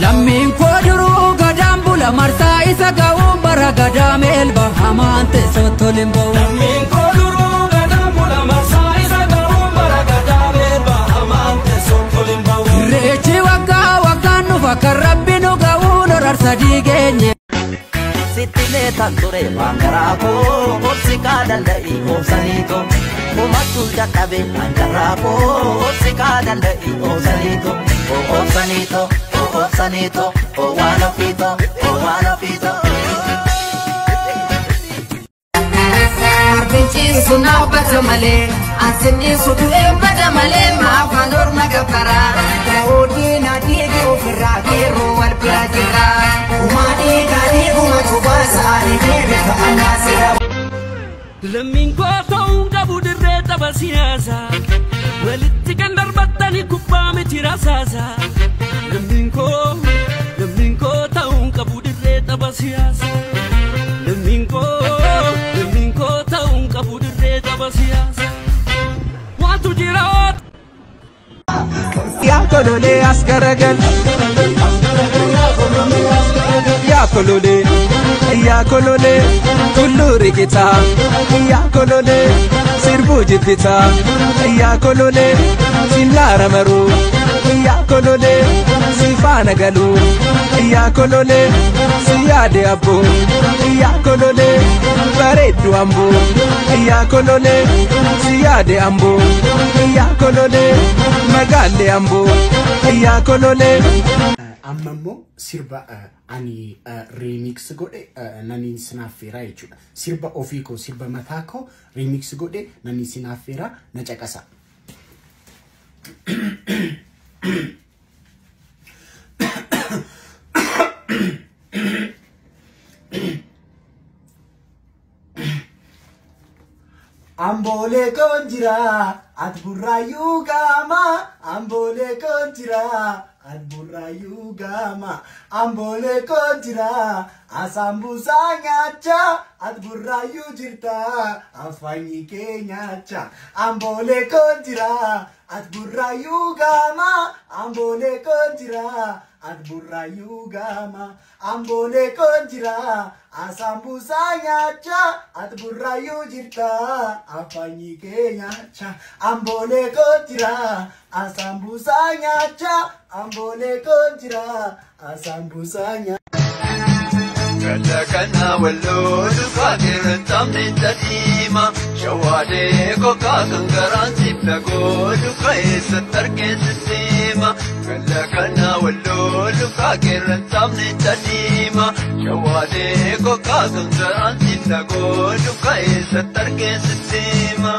Lammiin koo duruu gadaan bula marsaa isa ga'uun bara gadaa meelba hamaan teessoo toliin ba'u. Lammiin koo duruu gadaan bula marsaa isa ga'uun bara gadaa meelba hamaan teessoo toliin ba'u. Irreechi waggaa waggaan dhufa kan rabbi nu ga'uun horarsa diigeenye. Sitti meetan ture waan garaa koo obsi kaa danda'i obsaniito. Uummattu dadhabe waan garaa koo obsi kaa danda'i obsaniito. Obsaniito. Obsanito, o waan ofiito, o waan ofiito. Arbinciisu naabbata malee, ansinniisu du'een bada malee, maafaan orma gabbaraa. Daawudii na dhiigi ofirraa geerroo wal bira jira. Uumaa dhiigaa dhiiguma cubaasaa ni deebita annaa sira. Lammiin koo ta'uun qabu dirree tapha siyaasaa. Walitti kan darbattanii kubbaa miti rasaasaa. Lammiin koo ta'uun qabu dirree tapha siyaasaa. Lammiin koo ta'uun qabu dirree tapha siyaasaa. Waantu jira. Yaa kololee as garagal. Yaa kololee, yaa kololee, tulluu riqitaa. Yaa kololee, sirbuu jibbitaa. Yaa kololee, sillaara maruu. Yaa kololee, si faana galuu. Yaa kololee, si yaade abboo. Yaa kololee, bareeddu amboo. Yaa kololee, si yaade amboo. Yaa kololee, magaalli amboo. Yaa kololee. Amma immoo sirba ani remix godhe nani sinaffeera jechuudha. Sirba ofii koo sirba mataa koo remix godhe nani sinaffeera na caqasa. Amboolee koon jira ati burraayyuu gaama. Amboolee koon jira ati burraayyuu gaama. Amboolee koon jira asambuusaa nyaacha ati burraayyuu jirta afaanyi kee nyaacha. Amboolee koon jira ati burraayyuu gaama. Amboolee koon jira ati burraayyuu gaama. Amboolee koon jira asambuusaa nyaacha ati burraayyuu jirta afaanyi kee nyaacha. Amboolee koon jira asambuusaa nyaacha. Amboolee koon jira asambuusaa nyaacha. Kana walloo dhufaa tamni tadiima shawaadee kokkaa kan garaan sibna godhu keessa tarkeessa seema. Kana walloo dhufaa tamni tadiima shawaadee kokkaa kan garaan sibna godhu keessa tarkeessa seema.